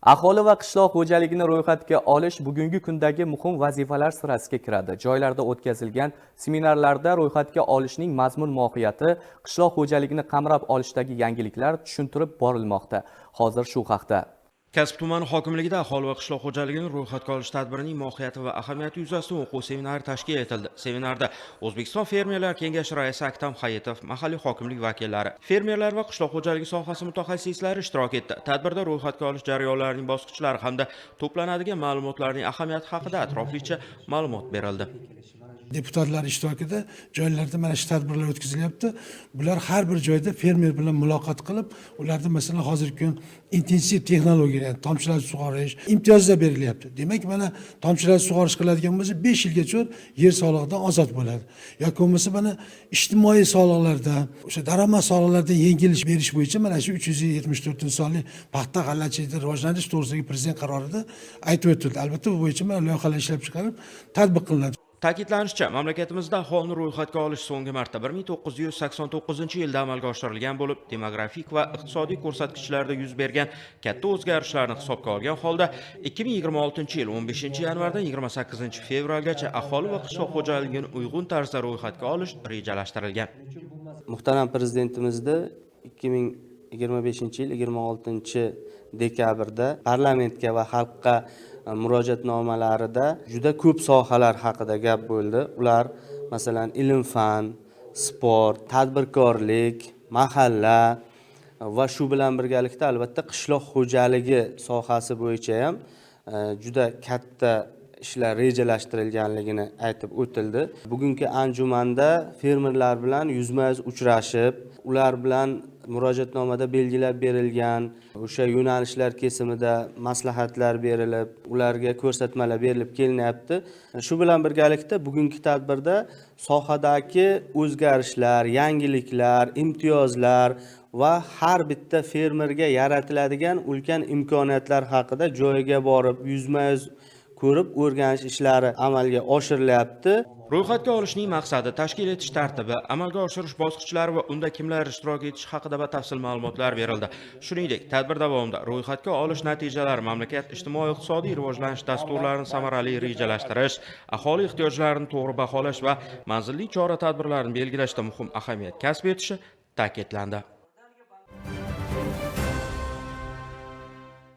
Aholi va qishloq xo'jaligini ro'yxatga olish bugungi kundagi muhim vazifalar sirasiga kiradi. Joylarda o'tkazilgan seminarlarda ro'yxatga olishning mazmun mohiyati, qishloq xo'jaligini qamrab olishdagi yangiliklar tushuntirib borilmoqda. Hozir shu haqda. Kasb tumani hokimligida aholi va qishloq xo'jaligini ro'yxatga olish tadbirining mohiyati va ahamiyati yuzasidan o'quv seminari tashkil etildi. Seminarda O'zbekiston fermerlar kengashi raisi Aktam Hayitov, mahalliy hokimlik vakillari, fermerlar va qishloq xo'jaligi sohasi mutaxassislari ishtirok etdi. Tadbirda ro'yxatga olish jarayonlarining bosqichlari hamda to'planadigan ma'lumotlarning ahamiyati haqida atroflicha ma'lumot berildi. Deputatlar ishtirokida joylarda mana shu tadbirlar o'tkazilyapti. Bular har bir joyda fermer bilan muloqot qilib, ularda, masalan, hozirgi kun intensiv texnologiya, ya'ni tomchilatib sug'orish imtiyozlar berilyapti. Demak, mana tomchilatib sug'orish qiladigan bo'lsa, 5 yilgacha yer solig'idan ozod bo'ladi yoki bo'lmasa mana ijtimoiy soliqlardan, o'sha daromad soliqlaridan yengillik berish bo'yicha mana shu 374-sonli paxta g'allachilikni rivojlantirish to'g'risidagi prezident qarorida aytib o'tildi. Albatta, bu bo'yicha mana loyihalar ishlab chiqarib, tatbiq qilinadi. Ta'kidlanishicha, mamlakatimizda aholini ro'yxatga olish so'nggi marta 1989-yilda amalga oshirilgan bo'lib, demografik va iqtisodiy ko'rsatkichlarda yuz bergan katta o'zgarishlarni hisobga olgan holda 2026-yil 15 yanvardan 28 fevralgacha aholi va qishloq xo'jaligini uyg'un tarzda ro'yxatga olish rejalashtirilgan. Muhtaram Prezidentimizni 2025 yil 26 dekabrda parlamentga va xalqqa murojaatnomalarida juda ko'p sohalar haqida gap bo'ldi. Ular, masalan, ilm fan, sport, tadbirkorlik, mahalla va shu bilan birgalikda, albatta, qishloq xo'jaligi sohasi bo'yicha ham juda katta ishlar rejalashtirilganligini aytib o'tildi. Bugungi anjumanda fermerlar bilan yuzma yuz uchrashib, ular bilan murojaatnomada belgilab berilgan o'sha yo'nalishlar kesimida maslahatlar berilib, ularga ko'rsatmalar berilib kelinyapti. Shu bilan birgalikda bugungi tadbirda sohadagi o'zgarishlar, yangiliklar, imtiyozlar va har bitta fermerga yaratiladigan ulkan imkoniyatlar haqida joyiga borib, yuzma yuz ko'rib o'rganish ishlari amalga oshirilyapti. Ro'yxatga olishning maqsadi, tashkil etish tartibi, amalga oshirish bosqichlari va unda kimlar ishtirok etishi haqida batafsil ma'lumotlar berildi. Shuningdek, tadbir davomida ro'yxatga olish natijalari mamlakat ijtimoiy-iqtisodiy rivojlanish dasturlarini samarali rejalashtirish, aholi ehtiyojlarini to'g'ri baholash va manzilli chora-tadbirlarni belgilashda muhim ahamiyat kasb etishi ta'kidlandi.